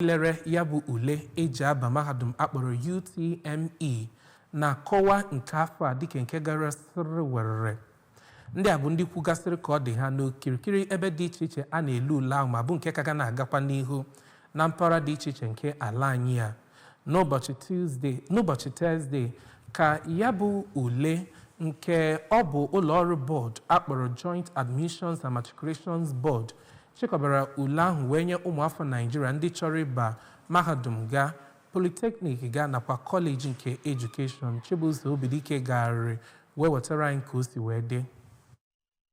Lere ya bụ ule eji aba mahadum akpọrọ UTME na-akọwa nke afọ a dịka nke gara sịrị werere. Ndị a bụ ndị kwugasịrị ka ọ dị ha n'okirikiri ebe dị iche iche a na-ele ule ahụ, ma bụ nke ka ga na-agakwa n'ihu na mpaghara dị iche iche nke ala anyị a. N'ụbọchị Tuzdee, n'ụbọchị Tọzdee ka ya bụ ule nke ọ bụ ụlọọrụ bọọdụ akpọrọ Joint Admissions and Matriculations Board chịkọbara ule ahụ wee nye ụmụafọ Naijiria ndị chọrọ ịba mahadum ga, polytechnic ga nakwa kọleji nke education. Chibuzo Obidike gagharịrị wee wetara anyị ka o si wee dị.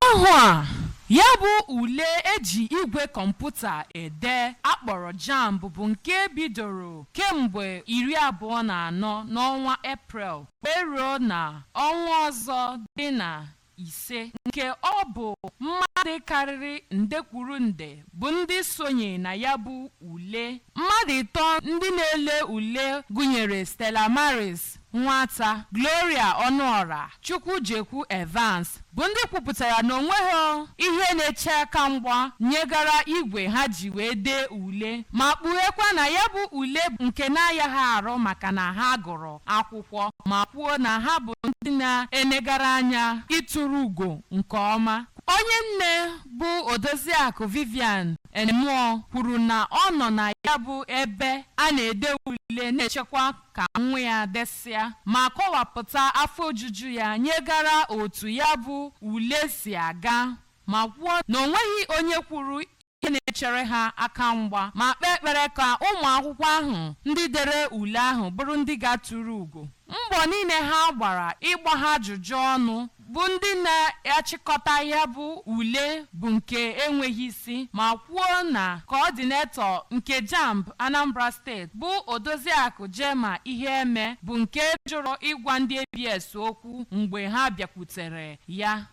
Ahụ a ya bụ ule eji igwe kọmputa ede akpọrọ JAMB bụ nke bidoro kemgbe 24 n'ọnwa Eprel wee ruo na ọnwa ọzọ dị na 5, nke ọ bụ mmadụ karịrị nde kwuru nde bụ ndị sonye na ya bụ ule. Mmadụ 3 ndị na-ele ule gụnyere Stella Maris Nwata, Gloria Ọnụọra, Chukwujekwu Evans, bụ ndị kwupụtara na onweghị ihe na-eche aka mgba nyegara igwe ha ji wee dee ule, ma kpughekwa na ya bụ ule nke na-ayaghị arụ maka na ha gụrụ akwụkwọ, ma kwuo na ha bụ ndị na-enegara anya ịtụrụ ugo nke ọma. Onye nne bụ Odoziakụ Vivian Enemụọ kwuru na ọ nọ na ya bụ ebe a na-ede ule na-echekwa ka nwa ya desịa, ma kọwapụta afọ ojuju ya nyegara otu ya bụ ule si aga, ma kwuo na onweghị onye kwuru ihe na-echere ha aka mgba, ma kpee ekpere ka ụmụ akwụkwọ ahụ ndị dere ule ahụ bụrụ ndị ga-atụrụ ugo. Mbọ niile ha gbara ịgba ha ajụjụ ọnụ bụ ndị na-achịkọta ya bụ ule bụ nke enweghị isi, ma kwuo na coordinator nke JAMB Anambra Steeti bụ Odoziakụ Jema Iheme bụ nke jụrụ ịgwa ndị ABS okwu mgbe ha bịakwutere ya.